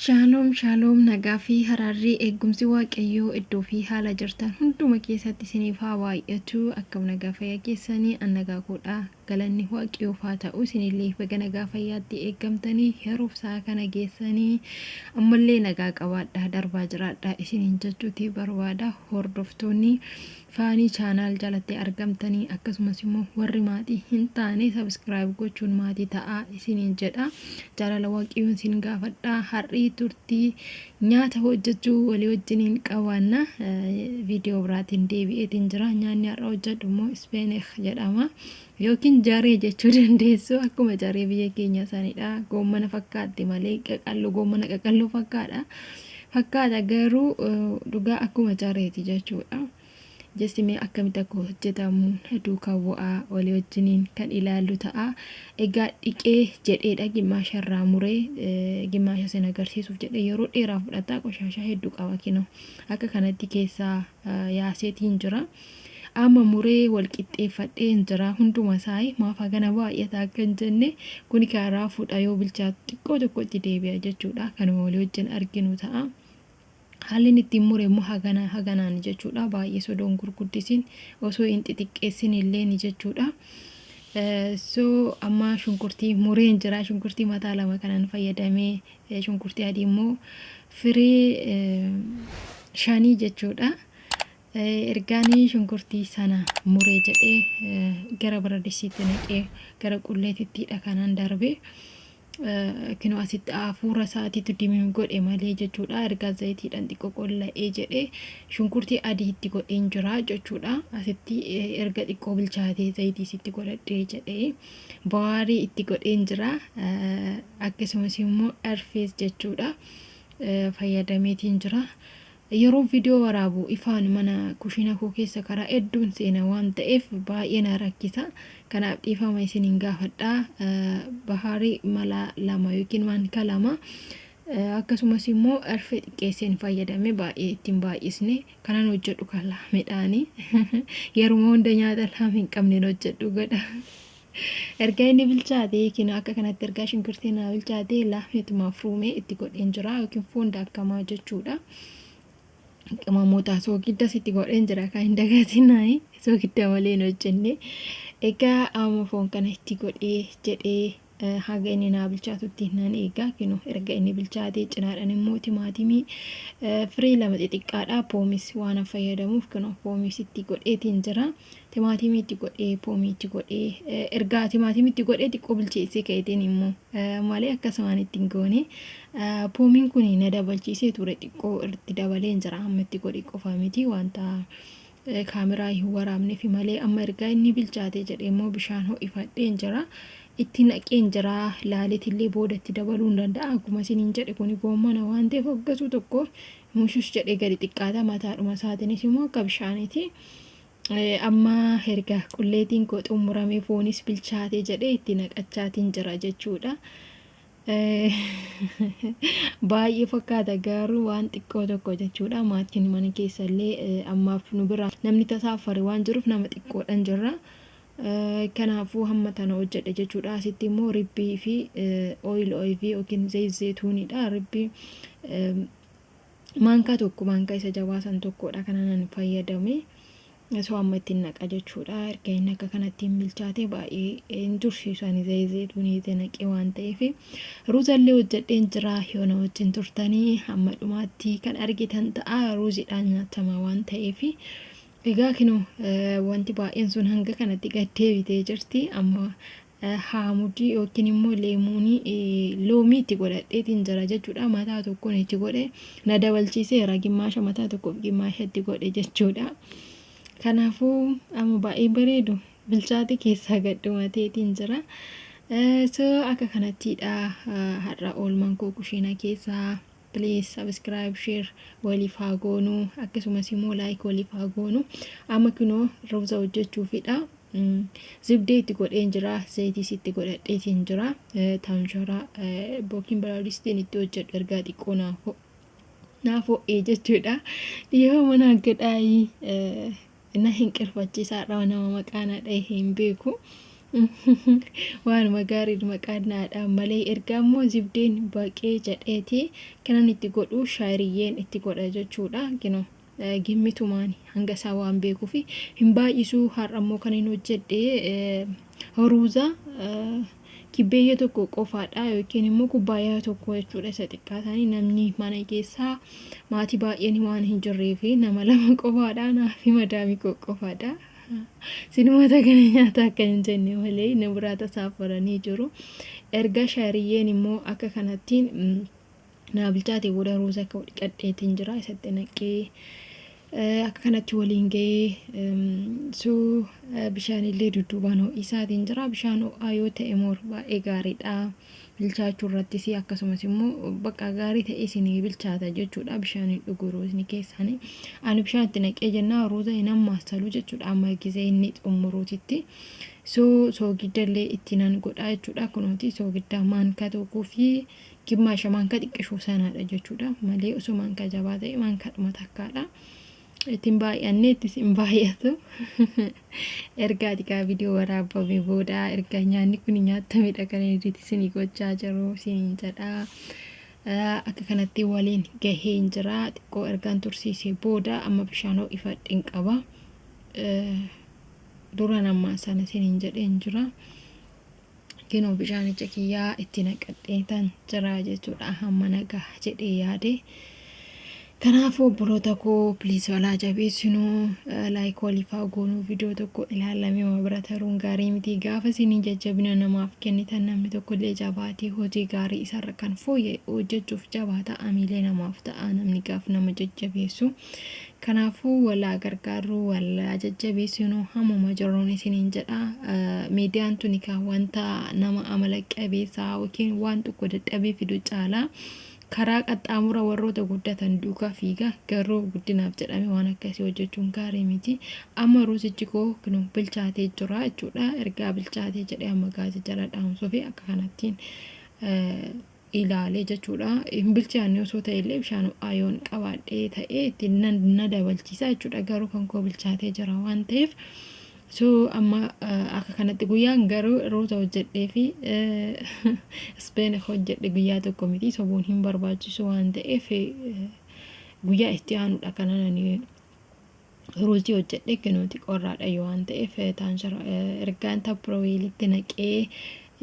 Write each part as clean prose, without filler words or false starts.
Shaaloom shaaloom, nagaa fi haraarri, eegumsi Waaqayyoo iddoo fi haala jirtan hunduma keessatti isiniif haa baay'atu. Akkam, nagaa fayyaa keessanii? An nagaa koodha, galanni Waaqayyoof haa ta'u. Isinillee baga nagaa fayyaatti eeggamtanii yeroof sa'a kana geessanii, ammallee nagaa qabaadha, darbaa jiraadha isiniin jechuuti barbaada. Hordoftoonni Faanii Channel jalatti argamtanii, akkasumas immoo warri maatii hin taane, subscribe gochuun maatii ta'aa isiniin jedha. Jaalala Waaqayyoon isin gaafadha. Har'ii turtii nyaata hojjechuu walii wajjiniin qabaanna. Viidiyoo biraatiin deebi'eetiin jira. Nyaanni har'a hojjedhu immoo spinach jedhama, yookiin jaree jechuu dandeessu. Akkuma jaree biyya keenya sanidha. Goommana fakkaatti malee, qaqalloo, goommana qaqalloo fakkaadha fakkaata, garuu dhugaa akkuma jareeti jechuudha. Jessimee akkamitti akka hojjetamu duukaa bu'aa, walii wajjiniin kan ilaallu ta'a. Egaa dhiqee jedheedha, gimmaasha irraa muree gimmaasha sin agarsiisuuf jedhee yeroo dheeraa fudhata. Qoshaashaa hedduu qaba. Kinoo akka kanatti keessaa yaaseetiin jira. Amma muree wal qixxeeffadheen jira hunduma isaa. Maaf hagana baay'ata akka hin jenne, kuni karaa fuudha, yoo bilchaatu xiqqoo tokkotti deebi'a jechuudha. Kanuma walii wajjin arginu ta'a. Haalli inni ittiin mure immoo hagana haganaan jechuudha. Baay'ee sodoon gurguddisin, osoo hin xixiqqeessin illee ni jechuudha. So amma shunkurtii mureen jira. Shunkurtii mataa lama kanan fayyadamee, shunkurtii adii immoo firee shanii jechuudha. Ergaanii shunkurtii sana muree jedhee gara baradisiitti naqee gara qulleetittiidha kanan darbe. Kinoo asitti hafuura isaatiitu dimim godhe malee jechuudha. Ergaa zayitiidhaan xiqqoo qolla'ee jedhee shunkurtii adii itti godheen jira jechuudha. Asitti erga xiqqoo bilchaatee zayitii sitti godhadhee jedhee bawaarii itti godheen jira. Akkasumas immoo arfees jechuudha fayyadameetiin jira. Yeroo viidiyoo waraabu ifaan mana kushina koo keessa karaa hedduun seena waan ta'eef baay'ee na rakkisa. Kanaaf dhiifama isiniin gaafadha. Bahaarii mala lama yookiin maanka 2, akkasumas immoo arfee xiqqeesseen fayyadame, baay'ee ittiin baay'isne. Kanan hojjedhu kan laamidhaani. Yeruma hunda nyaata laam hin qabne hojjedhu godha. Erga inni bilchaate, kinoo akka kanatti ergaa shunkurtii naa bilchaate, laafneetuma fuumee itti godheen jira, yookiin foon daakamaa jechuudha. Qimamoota soogiddas itti godheen jira, kan hin dagatinaa, soogidda malee hin hojjenne. Egaa amma foon kana itti godhee jedhee haga inni naa bilchaatutti nan eega. Kinoo erga inni bilchaatee cinaadhaan immoo timaatimii firee lama xixiqqaadha. Poomis waan fayyadamuuf kinoo poomis itti godheetiin jira. Timaatimii itti godhee, poomii itti godhee, ergaa timaatimii itti godhee xiqqoo bilcheessee ka'eetiin immoo malee akkasumaan ittiin goone. Poomiin kun na dabalchiisee ture, xiqqoo itti dabaleen jira. Amma itti godhe qofa miti, wanta kaameraa hin waraabneef malee. Amma ergaa inni bilchaate jedhee immoo bishaan ho'ifadheen jira. Itti naqeen jira. Laaleetillee booda itti dabaluu hin danda'a. Akkuma isiniin jedhe, kuni goommana waan ta'eef hoggasuu tokko mushush jedhee gadi xiqqaata. Mataadhuma isaatiinis immoo akka bishaaniiti. Amma erga qulleetiin koo xumuramee, foonis bilchaate jedhee itti naqachaatiin jira jechuudha. Baay'ee fakkaata, garuu waan xiqqoo tokko jechuudha. Maatiin mana keessallee ammaaf nu bira namni tasaafare waan jiruuf nama xiqqoodhaan jirra. Kanaafuu hamma tana hojjedhe jechuudha. Asitti immoo ribbii fi oil oilii yookiin zayit zeetuunidha. Ribbii maankaa tokko, maankaa isa jabaa san tokkodha kanaan fayyadame. So amma ittiin naqa jechuudha. Erga inni akka kanatti hin bilchaate baay'ee hin tursiisu, ani zayit zeetuunii itti naqee waan ta'eef. Ruuzallee hojjedheen jira. Yoo na wajjin turtanii hamma dhumaatti kan argitan ta'a. Ruuziidhaan nyaatama waan ta'eef. Egaa kinoo wanti baay'een sun hanga kanatti gad deebitee jirti. Amma haamudii yookiin immoo leemuunii, loomii itti godhadheetiin jira jechuudha. Mataa tokkoon itti godhe, na dabalchiiseera. Gimmaasha mataa tokkoof gimmaasha itti godhe jechuudha. Kanaafuu amma baay'ee bareedu bilchaate keessaa gad dhumateetiin jira. So akka kanattiidha har'a oolmaan koo kushiina keessaa. Please subscribe, share waliif haa goonu, akkasumas immoo like waliif haa goonu. Amma kunoo ruuza hojjechuufidha. Zibdee itti godheen jira, zayitiis itti godhadheetiin jira. Taanshara bookiin baraadistiin itti hojjedhu ergaa xiqqoo naaf ho'ee jechuudha. Dhiifama mana gadhaayii na hin qirfachiisaadha, nama maqaa na dhahe hin beeku. Waanuma gaarii maqaan naadhaan malee erga immoo zibdeen baqee jedheeti kanan itti godhu shaayiriyyeen itti godha jechuudha. Kinoo gimmitumaan hanga isaa waan beekuufi hin baay'isuu. Har'a immoo kan hin hojjedhe ruuza kibbeeyya tokko qofaadha yookiin immoo kubbaayyaa tokko jechuudha isa xiqqaatanii namni mana keessaa maatii baay'een waan hin jirree fi nama lama qofaadha naafi madaamii koo qofaadha. Sinumata kana nyaata akka hin jenne malee na biraa tasaafaranii jiru. Erga shaariyyeen immoo akka kanattiin naa bilchaate booda ruuza akka dhiqadheetiin jira isatti naqee akka kanatti waliin ga'ee soo bishaanillee dudduubaan ho'isaatiin jira. Bishaan ho'aa yoo ta'e immoo baay'ee gaariidha. Bilchaachuu irrattis akkasumas immoo bakka gaarii ta'e isinii bilchaata jechuudha. Bishaan hin dhugu ruuzni keessanii. Ani bishaan itti naqee jennaan ruuza hin hammaasalu jechuudha. Amma gisee inni xumuruutitti. Soo soogidda itti nan godha jechuudha. Kunuuti soogidda maankaa tokkoo fi gimmaasha maankaa xiqqishuu sanaadha jechuudha. Malee osoo maankaa jabaa ta'e maankaadhuma takkaadha. Ittiin baay'annee ittis hin baay'atu. Ergaa atikaa viidiyoo waraabame booda ergaa nyaanni kun nyaatamedha kan inni isinii gochaa jiru isiniin jedha. Akka kanatti waliin gahee hin jira. Xiqqoo ergaan tursiisee booda amma bishaan ho'ifadheen qaba. Duraan ammaa sana isiniin jedheen jira. Kinoo bishaanicha kiyyaa itti naqadhee tan jira jechuudha. Hamma nagaa jedhee yaade. Kanaafuu obboloota koo please walaa jabeessinuu like waliif haa goonuu. Viidiyoo tokko ilaalamee bira taruun gaarii miti. Gaafa isinii jajjabina namaaf kennitan namni tokko illee jabaatee hojii gaarii isarra kan fooyya'e hojjechuuf jabaata amiilee namaaf ta'a namni gaaf nama jajjabeessu. Kanaafuu walaa gargaaruu walaa jajjabeessinuu hammuma jirruun isiniin jedha. Miidiyaan tuni kan wanta nama amala qabeessaa yookiin waan tokko dadhabee fidu caalaa karaa qaxxaamura warroota guddatan duukaa fiiga. Garuu guddinaaf jedhame waan akkasii hojjechuun gaarii miti. Amma ruuzichi koo kunoo bilchaatee jira jechuudha. Ergaa bilchaatee jedhee amma gaazii jala dhaamsuu fi akka kanattiin ilaalee jechuudha. Hin bilchaanne osoo ta'e illee bishaan ho'aa yoon qabaadhee ta'ee ittiin na dabalchiisa jechuudha. Garuu kan koo bilchaatee jira waan ta'eef. So amma akka kanatti guyyaan garuu ruuza hojjedhee fi ispeen hojjedhe guyyaa tokko miti sobuun hin barbaachisu waan ta'eef guyyaa itti aanudha kanan ani ruuzii hojjedhe kunuuti qorraadha yoo waan ta'eef taansara ergaan tappiroweelitti naqee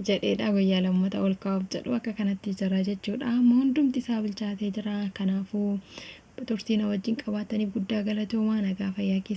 jedheedha guyyaa lammata ol kaa'uuf jedhu akka kanatti jira jechuudha. Amma hundumti isaa bilchaatee jira. Kanaafuu turtii na wajjin qabaataniif guddaa galatoomaa nagaa fayyaa keessa.